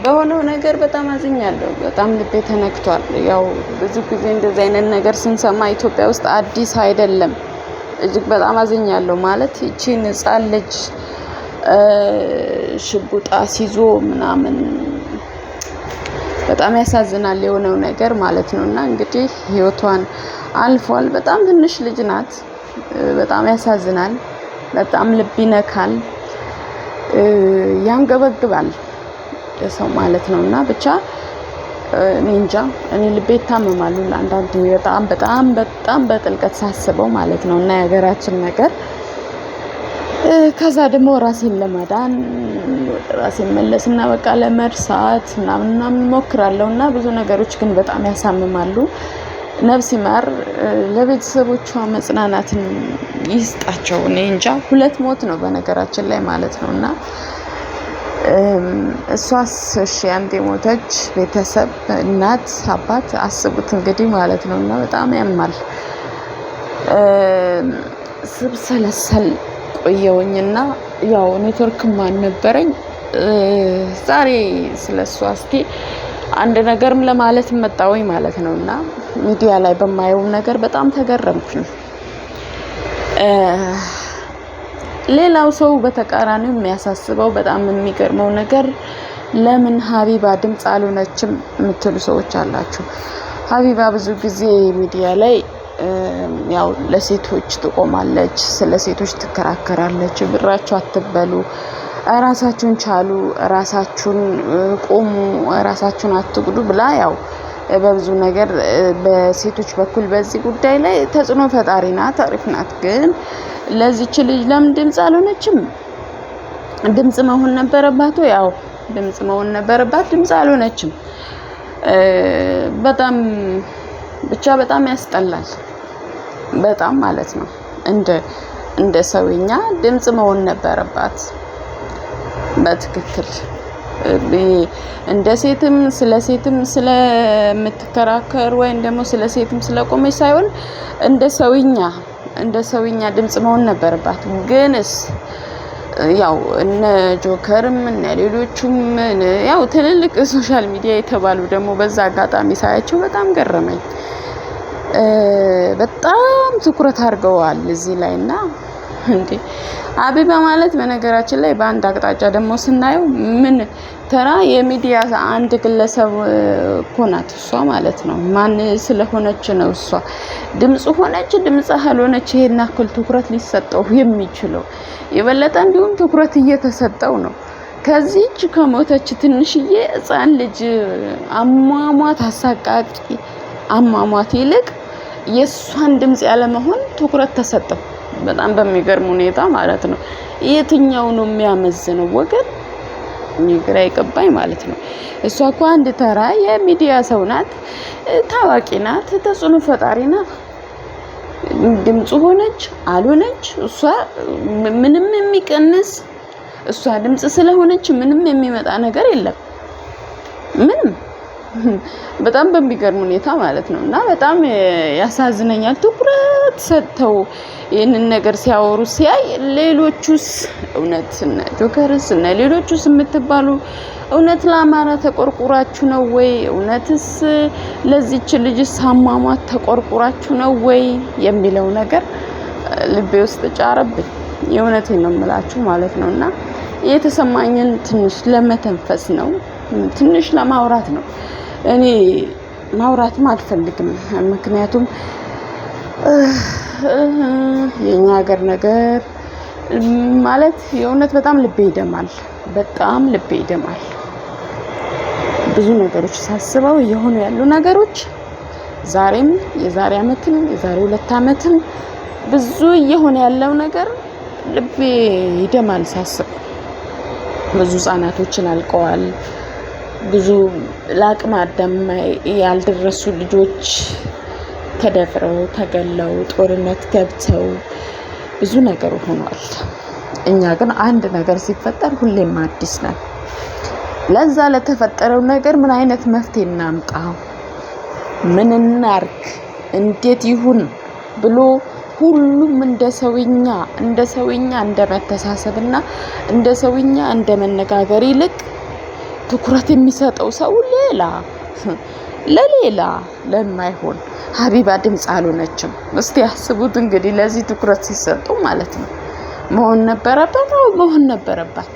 በሆነው ነገር በጣም አዝኛለሁ። በጣም ልቤ ተነክቷል። ያው ብዙ ጊዜ እንደዚህ አይነት ነገር ስንሰማ ኢትዮጵያ ውስጥ አዲስ አይደለም። እጅግ በጣም አዝኛለሁ። ማለት ይቺን ሕፃን ልጅ ሽጉጥ አስይዞ ምናምን በጣም ያሳዝናል የሆነው ነገር ማለት ነው። እና እንግዲህ ህይወቷን አልፏል። በጣም ትንሽ ልጅ ናት። በጣም ያሳዝናል። በጣም ልብ ይነካል፣ ያንገበግባል ሰው ማለት ነው። እና ብቻ እኔ እንጃ፣ እኔ ልቤ ይታመማል አንዳንዴ በጣም በጣም በጣም በጥልቀት ሳስበው ማለት ነው። እና የሀገራችን ነገር፣ ከዛ ደግሞ ራሴን ለማዳን ራሴን መለስና በቃ ለመርሳት ምናምን ምናምን እሞክራለሁ፣ እና ብዙ ነገሮች ግን በጣም ያሳምማሉ። ነፍስ ይማር፣ ለቤተሰቦቿ መጽናናትን ይስጣቸው። እኔ እንጃ፣ ሁለት ሞት ነው በነገራችን ላይ ማለት ነው። እና እሷስ እሺ አንድ የሞተች ቤተሰብ፣ እናት አባት አስቡት እንግዲህ ማለት ነው። እና በጣም ያማል። ስብሰለሰል ቆየውኝና ያው ኔትወርክም አልነበረኝ። ዛሬ ስለ እሷ እስቲ አንድ ነገርም ለማለት መጣሁኝ ማለት ነው። እና ሚዲያ ላይ በማየው ነገር በጣም ተገረምኩኝ። ሌላው ሰው በተቃራኒው የሚያሳስበው፣ በጣም የሚገርመው ነገር ለምን ሀቢባ ድምጽ አልሆነችም የምትሉ ሰዎች አላችሁ። ሀቢባ ብዙ ጊዜ ሚዲያ ላይ ያው ለሴቶች ትቆማለች፣ ስለ ሴቶች ትከራከራለች። ብራችሁ አትበሉ፣ ራሳችሁን ቻሉ፣ ራሳችሁን ቆሙ፣ ራሳችሁን አትጉዱ ብላ ያው በብዙ ነገር በሴቶች በኩል በዚህ ጉዳይ ላይ ተጽዕኖ ፈጣሪ ናት፣ አሪፍ ናት። ግን ለዚች ልጅ ለምን ድምጽ አልሆነችም? ድምጽ መሆን ነበረባት። ያው ድምጽ መሆን ነበረባት፣ ድምጽ አልሆነችም። በጣም ብቻ በጣም ያስጠላል። በጣም ማለት ነው። እንደ ሰውኛ ድምጽ መሆን ነበረባት። በትክክል እንደ ሴትም ስለ ሴትም ስለምትከራከር ወይም ደግሞ ስለ ሴትም ስለቆመች ሳይሆን እንደ ሰውኛ ድምጽ መሆን ነበረባት። ግንስ ያው እነ ጆከርም እነ ሌሎቹም ያው ትልልቅ social media የተባሉ ደግሞ በዛ አጋጣሚ ሳያቸው በጣም ገረመኝ። በጣም ትኩረት አድርገዋል እዚህ ላይ። እና እንዴ ሀቢባ ማለት በነገራችን ላይ በአንድ አቅጣጫ ደግሞ ስናየው ምን ተራ የሚዲያ አንድ ግለሰብ እኮ ናት እሷ ማለት ነው። ማን ስለሆነች ነው እሷ ድምጽ ሆነች ድምጽ አልሆነች ይሄን ያክል ትኩረት ሊሰጠው የሚችለው? የበለጠ እንዲሁም ትኩረት እየተሰጠው ነው። ከዚህች ከሞተች ትንሽዬ ሕፃን ልጅ አሟሟት፣ አሳቃቂ አሟሟት ይልቅ የእሷን ድምጽ ያለመሆን ትኩረት ተሰጠው። በጣም በሚገርም ሁኔታ ማለት ነው። የትኛው ነው የሚያመዝነው ወገን? ግራ የገባኝ ማለት ነው። እሷ እኮ አንድ ተራ የሚዲያ ሰው ናት፣ ታዋቂ ናት፣ ተጽዕኖ ፈጣሪ ናት። ድምፁ ሆነች አልሆነች እሷ ምንም የሚቀንስ፣ እሷ ድምጽ ስለሆነች ምንም የሚመጣ ነገር የለም። ምንም፣ በጣም በሚገርም ሁኔታ ማለት ነው። እና በጣም ያሳዝነኛል። ትኩረት ሰጥተው ይህንን ነገር ሲያወሩ ሲያይ ሌሎቹስ እውነት እነ ጆከርስ እነ ሌሎቹስ የምትባሉ እውነት ለአማራ ተቆርቁራችሁ ነው ወይ? እውነትስ ለዚች ልጅስ አሟሟት ተቆርቁራችሁ ነው ወይ የሚለው ነገር ልቤ ውስጥ ጫረብኝ። የእውነቴን ነው የምላችሁ ማለት ነው። እና የተሰማኝን ትንሽ ለመተንፈስ ነው፣ ትንሽ ለማውራት ነው። እኔ ማውራትም አልፈልግም፣ ምክንያቱም የኛ ሀገር ነገር ማለት የእውነት በጣም ልቤ ይደማል። በጣም ልቤ ይደማል። ብዙ ነገሮች ሳስበው እየሆኑ ያሉ ነገሮች ዛሬም፣ የዛሬ አመትም፣ የዛሬ 2 አመትም ብዙ እየሆነ ያለው ነገር ልቤ ይደማል ሳስብ። ብዙ ህጻናቶችን አልቀዋል። ብዙ ለአቅመ አዳም ያልደረሱ ልጆች ተደፍረው ተገለው ጦርነት ገብተው ብዙ ነገር ሆኗል። እኛ ግን አንድ ነገር ሲፈጠር ሁሌም አዲስ ነን። ለዛ ለተፈጠረው ነገር ምን አይነት መፍትሄ እናምጣ፣ ምን እናርግ፣ እንዴት ይሁን ብሎ ሁሉም እንደ ሰውኛ እንደ መተሳሰብና እንደ ሰውኛ እንደ መነጋገር ይልቅ ትኩረት የሚሰጠው ሰው ሌላ ለሌላ ለማይሆን ሀቢባ ድምፅ አልሆነችም። እስቲ ያስቡት እንግዲህ ለዚህ ትኩረት ሲሰጡ ማለት ነው። መሆን ነበረበት። አዎ መሆን ነበረባት።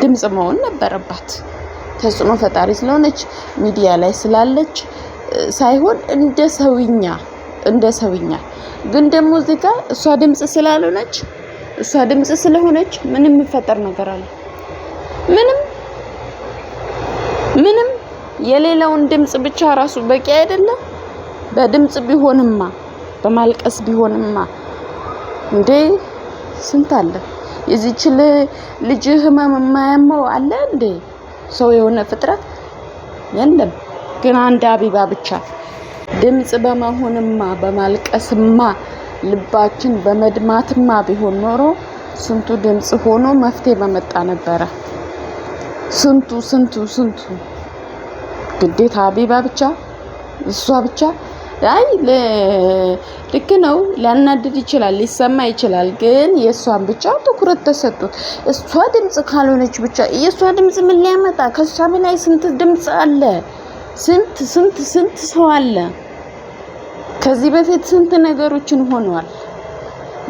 ድምፅ መሆን ነበረባት። ተጽዕኖ ፈጣሪ ስለሆነች ሚዲያ ላይ ስላለች ሳይሆን እንደ ሰውኛ እንደ ሰውኛ ግን ደግሞ እዚህ ጋር እሷ ድምፅ ስላልሆነች እሷ ድምፅ ስለሆነች ምንም የሚፈጠር ነገር አለ? ምንም ምንም። የሌላውን ድምፅ ብቻ ራሱ በቂ አይደለም። በድምፅ ቢሆንማ በማልቀስ ቢሆንማ እንዴ ስንት አለ። የዚች ልጅ ህመም የማያመው አለ እንዴ? ሰው የሆነ ፍጥረት የለም። ግን አንድ አቢባ ብቻ ድምፅ በመሆንማ በማልቀስማ ልባችን በመድማትማ ቢሆን ኖሮ ስንቱ ድምፅ ሆኖ መፍትሄ በመጣ ነበረ። ስንቱ ስንቱ ስንቱ ግዴታ አቢባ ብቻ እሷ ብቻ አይ ልክ ነው። ሊያናድድ ይችላል፣ ሊሰማ ይችላል። ግን የእሷን ብቻ ትኩረት ተሰጡት። እሷ ድምፅ ካልሆነች ብቻ የእሷ ድምፅ ምን ሊያመጣ? ከእሷ በላይ ስንት ድምፅ አለ? ስንት ስንት ስንት ሰው አለ? ከዚህ በፊት ስንት ነገሮችን ሆኗል።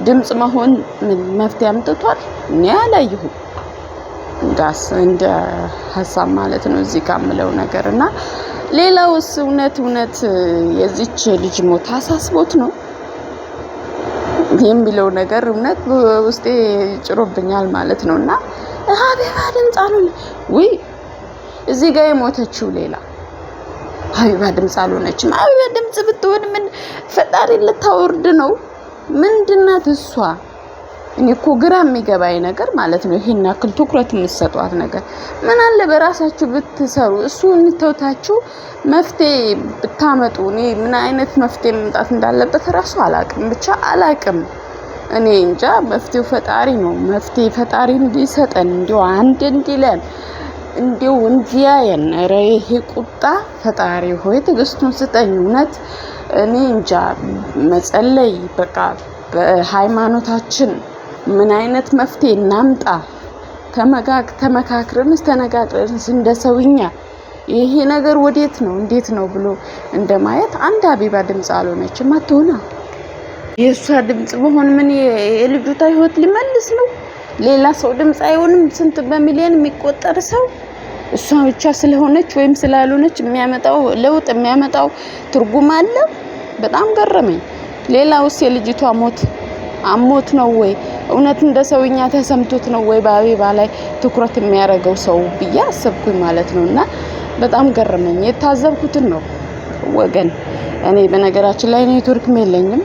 ድምፅ መሆን መፍትሄ አምጥቷል? እኔ አላየሁም። እንደ ሀሳብ ማለት ነው እዚህ ጋር የምለው ነገር እና ሌላውስ እውነት እውነት የዚች ልጅ ሞት አሳስቦት ነው የሚለው ነገር እውነት ውስጤ ጭሮብኛል ማለት ነው። እና ሀቢባ ድምፅ አልሆነ ውይ፣ እዚህ ጋር የሞተችው ሌላ ሀቢባ ድምፅ አልሆነችም። ሀቢባ ድምፅ ብትሆን ምን ፈጣሪ ልታወርድ ነው? ምንድናት እሷ? እኔ እኮ ግራ የሚገባኝ ነገር ማለት ነው ይሄን ያክል ትኩረት የምትሰጧት ነገር ምን አለ በራሳችሁ ብትሰሩ፣ እሱን ተውታችሁ መፍትሄ ብታመጡ። እኔ ምን አይነት መፍትሄ መምጣት እንዳለበት እራሱ አላቅም፣ ብቻ አላቅም። እኔ እንጃ። መፍትሄው ፈጣሪ ነው። መፍትሄ ፈጣሪ እንዲሰጠን እንዲሁ አንድ እንዲለን እንዲሁ እንዲያየን። ኧረ ይሄ ቁጣ ፈጣሪ ሆይ ትዕግስቱን ስጠኝ። እውነት እኔ እንጃ። መጸለይ በቃ በሃይማኖታችን ምን አይነት መፍትሄ እናምጣ? ተመካክረንስ ተነጋግረንስ እንደ ሰውኛ ይሄ ነገር ወዴት ነው እንዴት ነው ብሎ እንደማየት አንድ ሀቢባ ድምፅ አልሆነችም። አትሆና የእሷ ድምፅ መሆን ምን የልጅቷ ህይወት ሊመልስ ነው? ሌላ ሰው ድምፅ አይሆንም። ስንት በሚሊዮን የሚቆጠር ሰው እሷ ብቻ ስለሆነች ወይም ስላልሆነች የሚያመጣው ለውጥ የሚያመጣው ትርጉም አለ? በጣም ገረመኝ። ሌላውስ የልጅቷ ሞት አሞት ነው ወይ? እውነት እንደ ሰውኛ ተሰምቶት ነው ወይ በሀቢባ ላይ ትኩረት የሚያደርገው ሰው ብዬ አሰብኩኝ ማለት ነው። እና በጣም ገረመኝ። የታዘብኩትን ነው ወገን። እኔ በነገራችን ላይ ኔትወርክም የለኝም።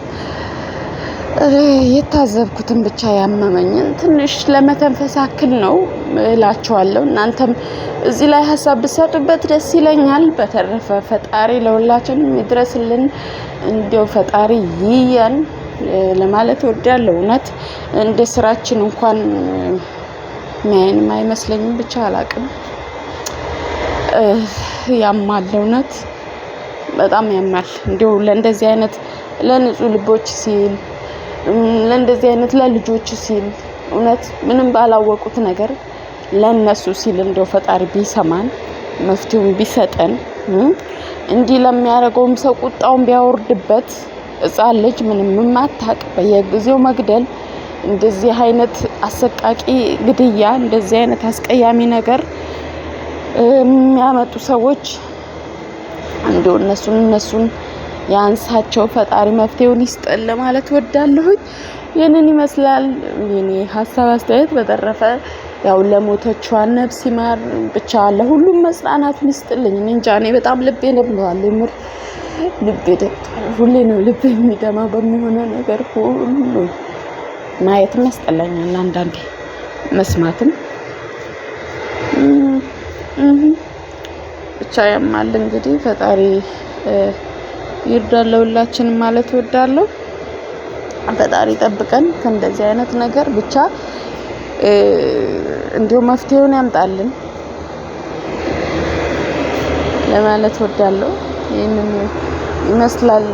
የታዘብኩትን ብቻ ያመመኝን ትንሽ ለመተንፈስ አክል ነው እላቸዋለሁ። እናንተም እዚህ ላይ ሀሳብ ብትሰጡበት ደስ ይለኛል። በተረፈ ፈጣሪ ለሁላችንም ይድረስልን። እንዲያው ፈጣሪ ይየን ለማለት እወዳለሁ። እውነት እንደ ስራችን እንኳን ሚያይንም አይመስለኝም። ብቻ አላቅም። ያማል፣ እውነት በጣም ያማል። እንዲሁ ለእንደዚህ አይነት ለንጹህ ልቦች ሲል ለእንደዚህ አይነት ለልጆች ሲል እውነት ምንም ባላወቁት ነገር ለነሱ ሲል እንደው ፈጣሪ ቢሰማን መፍትሄውን ቢሰጠን እንዲህ ለሚያደርገውም ሰው ቁጣውን ቢያወርድበት። ሕፃን ልጅ ምንም የማታውቅ በየጊዜው መግደል፣ እንደዚህ አይነት አሰቃቂ ግድያ፣ እንደዚህ አይነት አስቀያሚ ነገር የሚያመጡ ሰዎች እንደው እነሱን ያንሳቸው፣ ፈጣሪ መፍትሄውን ይስጠን ለማለት ወዳለሁኝ። ይህንን ይመስላል የኔ ሀሳብ አስተያየት። በተረፈ ያው ለሞተችዋ ነፍስ ይማር፣ ብቻ ለሁሉም መጽናናቱን ይስጥልኝ። እኔ እንጃ፣ እኔ በጣም ልቤ ደምቷል። የምር ልቤ ደምቷል። ሁሌ ነው ልቤ የሚደማው በሚሆነው ነገር ሁሉ። ማየትም ያስጠላኛል አንዳንዴ፣ መስማትም ብቻ ያማል። እንግዲህ ፈጣሪ ይርዳል ለሁላችንም ማለት እወዳለሁ። ፈጣሪ ጠብቀን ከእንደዚህ አይነት ነገር፣ ብቻ እንዲሁ መፍትሄውን ያምጣልን ለማለት እወዳለሁ። ይህንን ይመስላል